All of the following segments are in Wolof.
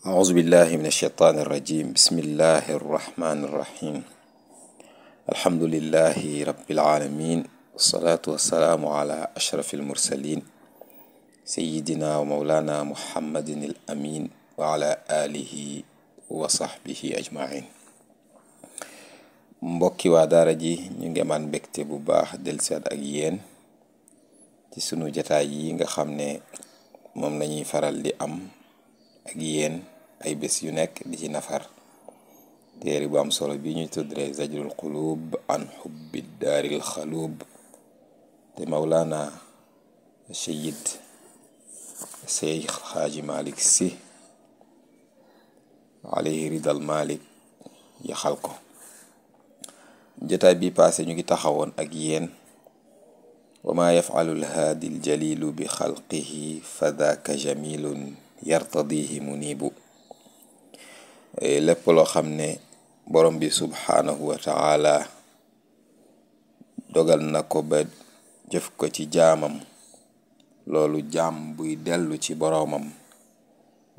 أعوذ بالله من الشيطان الرجيم بسم الله الرحمن الرحيم الحمد لله رب العالمين والصلاة والسلام على أشرف المرسلين سيدنا ومولانا محمد الأمين وعلى آله وصحبه أجمعين. mbokki waa daara ji ñu ngi amaan mbégte bu baax dellusiwaat ak yéen ci sunu jataay yi nga xam ne moom lañuy faral di am ak yéen ay bés yu nekk di ci nafar téere bu am solo bi ñuy tuddee zajrul qulub an xubbi daaril xaluub te mawlaana sayid Seex Xaaji Malik Si alayhi ridal malik yaxal ko. jotaay bi paase ñu ngi taxawoon ak yéen wa ma yafalu lhaadi ljalilu bi xalqihi fa daaka jamilun yartadihi munibu. lépp loo xam ne borom bi subhaanahu wa taala dogal na ko ba jëf ko ci jaamam, loolu jaam buy dellu ci boromam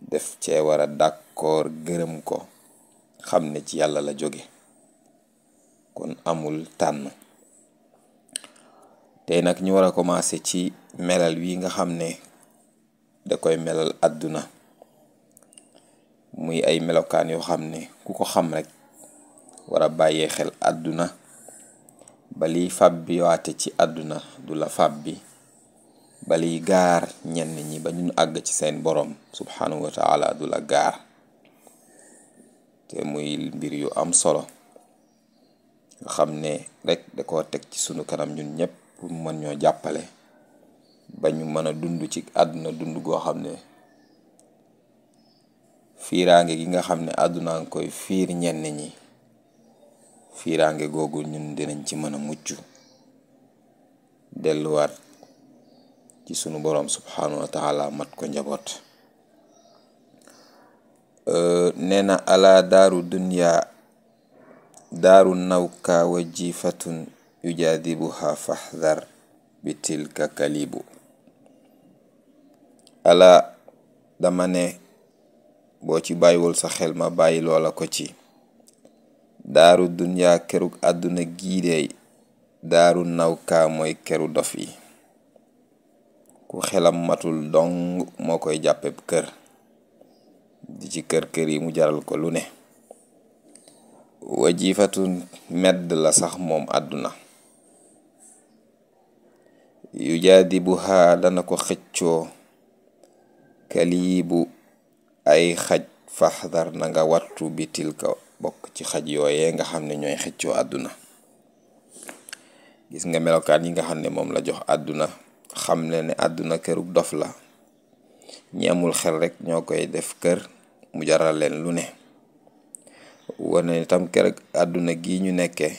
def cee war a d'accord gërëm ko, xam ne ci yàlla la jóge, kon amul tànn. tey nag ñu war a commencé ci melal wi nga xam ne da koy melal àdduna, muy ay melokaan yoo xam ne ku ko xam rek war a bàyyee xel àdduna ba liy fàbbi waate ci àdduna du la fàbbi, ba liy gaar ñenn ñi ba ñu àgg ci seen borom subhanahu wa taala du la gaar. te muy mbir yu am solo nga xam ne rek da koo teg ci sunu kanam ñun ñëpp pour mën ñoo jàppale ba ñu mën a dund ci àdduna dund goo xam ne fiiraange gi nga xam ne àdduna nga koy fiir ñenn ñi, fiiraange googu ñun dinañ ci mën a mucc delluwaat ci sunu boroom subhanahu wa taala mat ko njaboot. nee na ala daaru dunya daaru nawka wa jifatun yujaadibuha fahdar bi tilka kalibu. ala dama ne boo ci bàyyiwul sa xel ma bàyyi loola ko ci. daaru dunya kerug àdduna giideey, daaru nawka mooy keru dof yi. ku xelam matul dong moo koy jàppeb kër di ci kër yi mu jaral ko lu ne. wajifatun medd la sax moom àdduna. yu jaadibuha dana ko xëccoo kaliibu ay xaj, faxdar na nga wattu bitil ka bokk ci xaj yooyee nga xam ne ñooy xëccoo àdduna. gis nga melokaan yi nga xam ne moom la jox àdduna, xam ne àdduna kërug dof la. ñi amul xel rek ñoo koy def kër mu jaral leen lu ne. wane tam kër àdduna gi ñu nekkee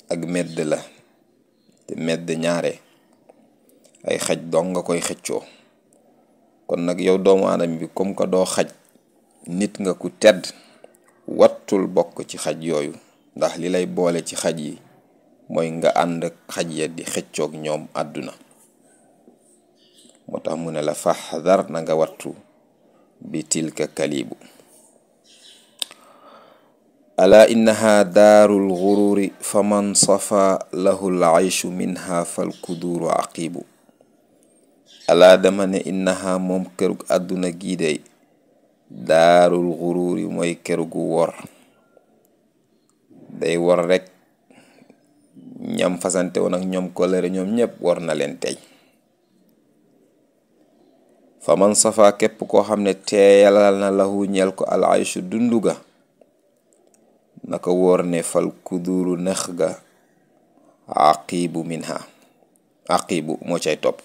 ak medd la, te medd ñaare ay xaj dong nga koy xëccoo. kon nag yow doomu aadama bi comme que doo xaj, nit nga ku tedd, wattul bokk ci xaj yooyu, ndax li lay boole ci xaj yi mooy nga ànd ak xaj ya di xëccoog ñoom àdduna. moo tax mu ne la faxdar na nga wattu bi tilka kalibu. ala innaha daarul gururi fa man safa lahu layshu minha fal kuduru aqibu. ala dama ne innaha moom kërug àdduna giidey daarul gururi mooy kërugu wor. day wor rek, ñam fasante woon ak ñoom kolere ñoom ñépp wor na leen tey. fa man safa képp koo xam ne teeyalal na lahu ñeel ko al ayshu dunduga, na ko wóor ne fal kuduru nex ga aqibu minha, aqibu moo cay topp.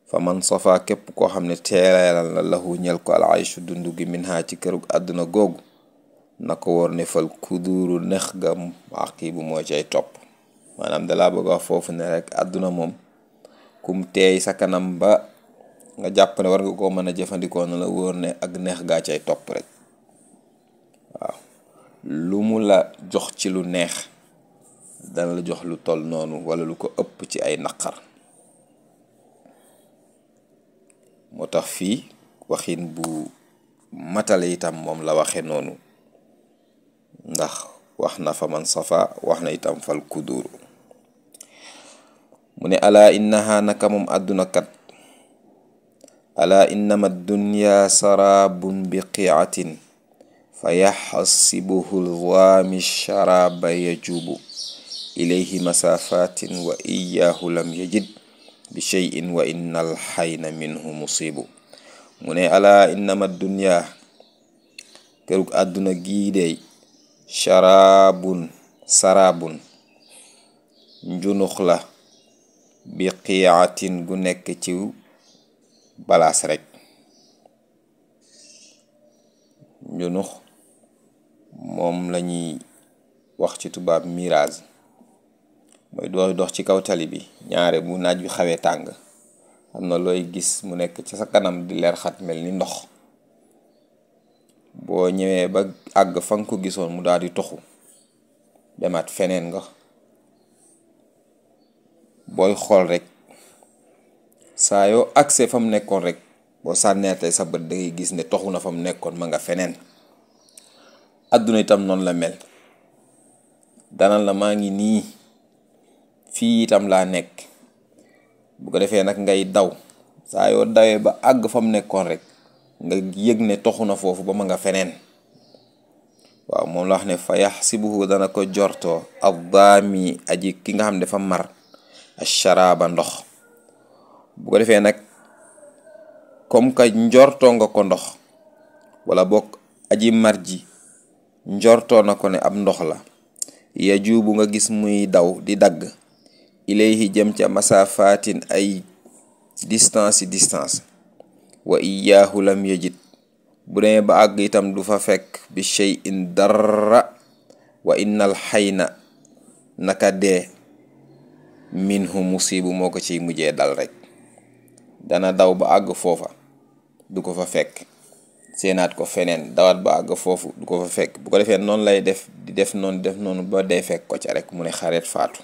fa man safa képp koo xam ne teeyalal na lahu ñeel ko al ayshu dundu gi minha ci kërug àdduna googu, na ko wóor ne fal kuduru nex ga aqibu moo cay topp. maanaam dalaa bëgg wax foofu ne rek àdduna moom kum teey sa kanam ba nga jàpp ne war nga koo mën a jëfandikoo, na la wóor ne ak neex gaa cay topp rek. waaw lu mu la jox ci lu neex dana la jox lu toll noonu wala lu ko ëpp ci ay naqar. moo tax fii waxin bu matale itam moom la waxe noonu, ndax wax na fa man safa, wax na itam fal kuduru. mu ne ala innaha naka moom àdduna kat, ala innama dunya sarabun biqiatin fa yaxsibuhu lwaami sharaba yajubu ilayhi masafatin wa iyahu lam yajid bi cheyin wa inna alxayna minhu musibu. mu ne ala innama dunya kërug àdduna gii dey sarabun njunux la bi qiatin gu nekk ci balaas rek. njunux moom lañuy wax ci tubaab mirage, mooy dooy dox ci kaw tali bi ñaare bu naaj bi xawee tàng am na looy gis mu nekk ci sa kanam di leer xat mel ni ndox. boo ñëwee ba àgg fa nga ko gisoon mu daal di toxu demaat feneen nga, booy xool rek saa yoo accès fa mu nekkoon rek boo sànneetee sa bët da ngay gis ne toxu na fa mu nekkoon ma nga feneen. àdduna itam noonu la mel, danal la maa ngi nii fii itam laa nekk, bu ko defee nag ngay daw saa yoo dawee ba àgg fa mu nekkoon rek nga yëg ne toxu na foofu ba ma nga feneen. waaw moom la wax ne fa yaxsibuhu dana ko jortoo addaami aji ki nga xam ne dafa mar asharaba ndox. bu ko defee nag comme que njortoo nga ko ndox, wala bokk aji mar ji njortoo na ko ne ab ndox la, yajubu nga gis muy daw di dagg ilayhi jëm ca masafatin ay distance wa iyaahu lam yajid bu demee ba àgg itam du fa fekk bi cheyin dara wa innal xayna naka dee minhu musibu moo ko ciy mujjee dal rek. dana daw ba àgg foofa du ko fa fekk, seenaat ko feneen dawaat ba àgg foofu du ko fa fekk. bu ko defee noonu lay def di def noonu ba dee fekk ko ca rek mu ne xareet faatu.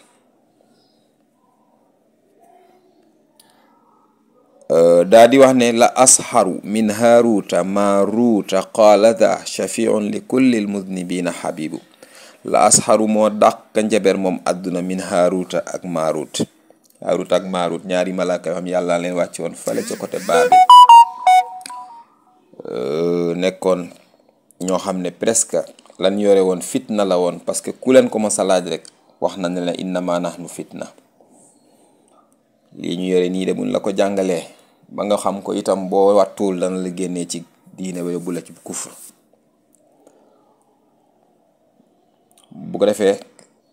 daa di wax ne la asxaru min haruta maruta qaala da shafiun li kulli lmudnibina habibu. la asxaru moo dàq njaber moom àdduna min haruta ak marut. harut ak marut ñaari malaaka yoo xam yàlla leen wàcce woon fale ca côté baabi, nekkoon ñoo xam ne presque lan yore woon fitna la woon, parce que ku leen ko mos a laaj rek wax na ne la innama nahnu fitna. lii ñu yore nii de buñ la ko jàngalee ba nga xam ko itam boo wattuwul dana la génnee ci diine ba yóbbu la ci kufr. bu ko defee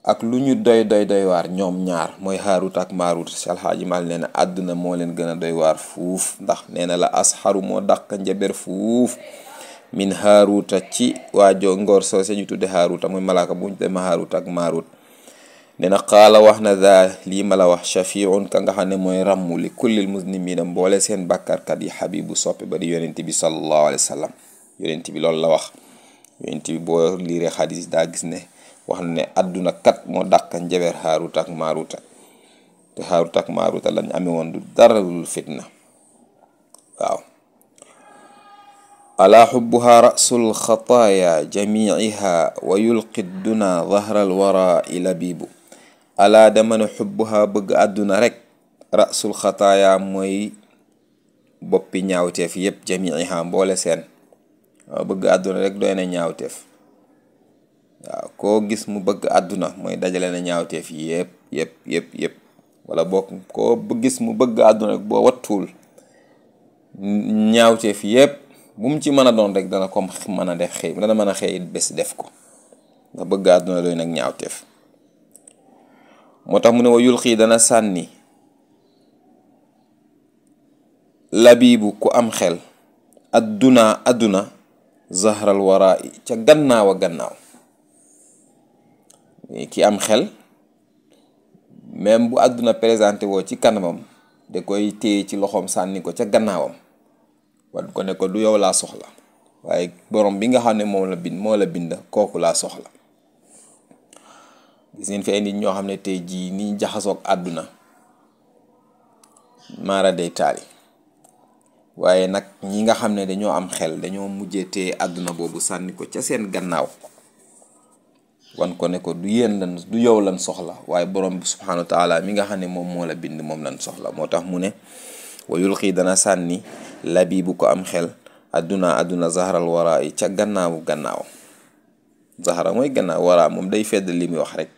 ak lu ñu doy waar ñoom ñaar mooy Haarut ak Maarut, si alxaaji Maal nee na àdduna moo leen gën a doy waar fuuf, ndax nee na la asxaru moo dàq njaber fuuf min Haaruta ci waajo ngor soo se ñu tudde Haaruta muy malaaka bu ñu dema Haarut ak Maarut. nee na qaala wax na daa lii ma la wax shafiun ka nga xam ne mooy ràmmu li kullil muslimina mboole seen bàkkaarkat yi xabibu soppe ba di yonent bi sallallahu alayhi wa sallam. yonent bi loolu la wax. yonent bi boo liiree xadis daa gis ne wax na ne àdduna kat moo dàq njaber Haaruta ak Maaruta, te Haaruta ak Maaruta lañ amee woon du dara lu fitna. waaw ala xubbuha rasul xataaya jamiiha wa yulqi duna zahral wara ila bibu. ala dama ne xubbuha bëgg àdduna rek rasul xataaya mooy boppi ñaawteef yépp jamiiha mboole seen. waaw bëgg àdduna rek doy na ñaawteef. waaw koo gis mu bëgg àdduna mooy dajale na ñaawteef yépp wala bokk koo gis mu bëgg àdduna rek boo wattuwul ñaawteef yépp bu mu ci mën a doon rek dana ko mën a def xëy dana mën a xëy bés def ko, ndax bëgg àdduna doy nag ñaawteef. moo tax mu ne wa yulxii dana sànni labibu ku am xel àdduna zahral wara ca gannaaw a gannaaw. ki am xel même bu àdduna présenté woo ci kanamam da koy téye ci loxoom sànni ko ca gannaawam, wan ko ne ko du yow laa soxla, waaye borom bi nga xam ne moo la bind kooku laa soxla. gis ngeen fi ay nit ñoo xam ne tey jii ni jaxasoog àdduna maara day taali, waaye nag ñi nga xam ne dañoo am xel dañoo mujjee àdduna boobu sànni ko ca seen gannaaw wan ko ne ko du yow lan soxla waaye borom bi subhanahu wa taala mi nga xam ne moom moo la bind moom lan soxla. moo tax mu ne wa yulqi dana sànni labibu ko am xel àdduna zahral wara yi ca gannaawu gannaaw. zahra mooy gannaaw, wara moom day fedd li muy wax rek.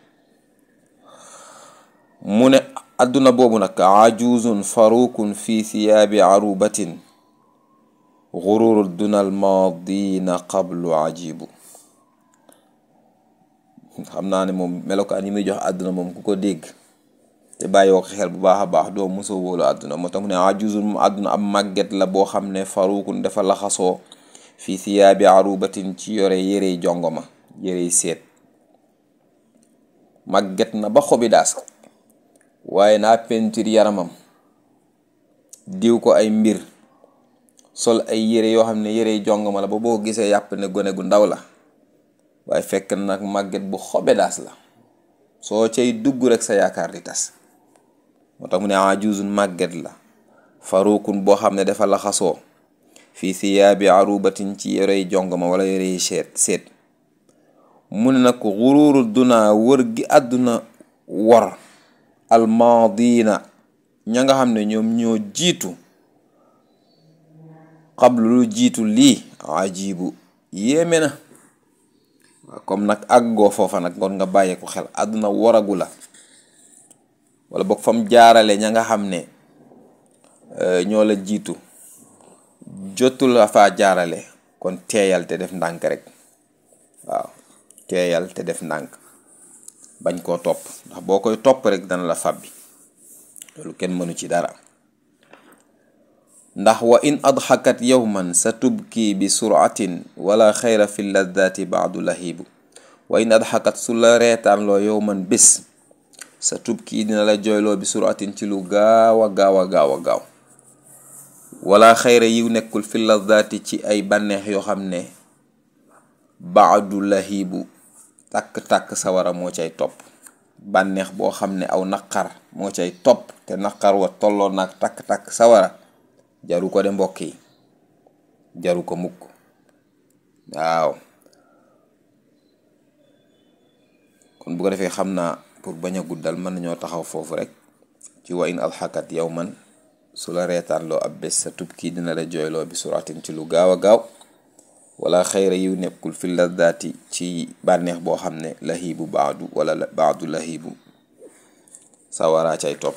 mu ne àdduna boobu nag ajuzun farukun fi thiyaabi arubatin gururu dunal madina qablu ajibu. xam naa ne moom melokaan yi muy jox àdduna moom ku ko dégg te bàyyoo ko xel bu baax a baax doo mosoo wóolu àdduna. moo tax mu ne ajuzun moom àdduna am màgget la boo xam ne farukun dafa laxasoo fi thiyaabi arubatin ci yore yërey jongoma, yërey seet. màgget na ba xobi daas ko waaye naa pentir yaramam diw ko ay mbir sol ay yére yoo xam ne yërey jongoma la ba boo gisee yàpp ne gone gu ndaw la, waaye fekk nag màgget bu xobe daas la. soo cay dugg rek sa yaakaar di tas. moo tax mu ne ajuzun màgget la farukun boo xam ne dafa laxasoo fii thiyaabi arubatin ci yorey jongoma wala yorey seet. mu ne nag xururu duna wër gi àdduna war almadina ña nga xam ne ñoom ñoo jiitu qablu lu jiitu lii ajibu yéeme na. waaw comme nag àggoo foofa nag ngoon nga bàyyee ko xel. àdduna waragu la wala boog fam jaarale ña nga xam ne ñoo la jiitu jotul la faa jaarale. kon teeyal te def ndànk rek. waaw teeyal te def ndànk bañ koo topp, ndax boo koy topp rek dana la fàbbi. loolu kenn mënu ci dara. ndax wa in adxakat yawman sa tubki bi suratin wala xayra fi ladati baadu lahibu. wa in adxakat su la reetaan loo yawman bés sa tubki dina la jooyloo bi suratin ci lu gaaw a gaaw. wala xayra yiw nekkul fi ladati ci ay bànneex yoo xam ne baadu lahibu tàkk-tàkk sawara moo cay topp. bànneex boo xam ne aw naqar moo cay topp te naqar wa tolloo naag tàkk-tàkk sawara jaru ko de mbokk yi, jaru ko mukk. waaw kon bu ko defee xam naa pour bañ a guddal mën nañoo taxaw foofu rek ci wa in alxakat yawman su la reetaan loo ab bés sa tubki dina la jooyloo bi suratin ci lu gaaw a gaaw. wala xayra yiw nekkul fi laddaati ci bànneex boo xam ne lahibu baadu wala baadu lahibu sawaraa cay topp.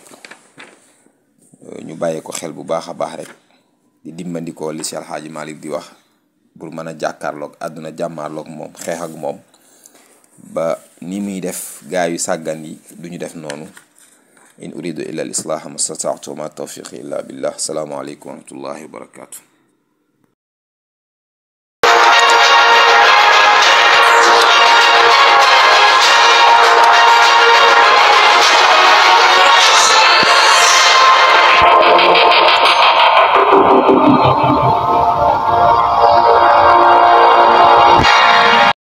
ñu bàyyi ko xel bu baax a baax rek di dimbandikoo li Cheikh Alxaaji Malik di wax pour mën a jàkkaarloog àdduna jàmmaarloog moom xeex ak moom ba ni muy def gaa yu sàggan yi duñu def noonu. in uridu illa al islaaha ma stataatu ma tawfiqi illa billah. salaamu aleykum wa rahmatullahi wa barakatuh.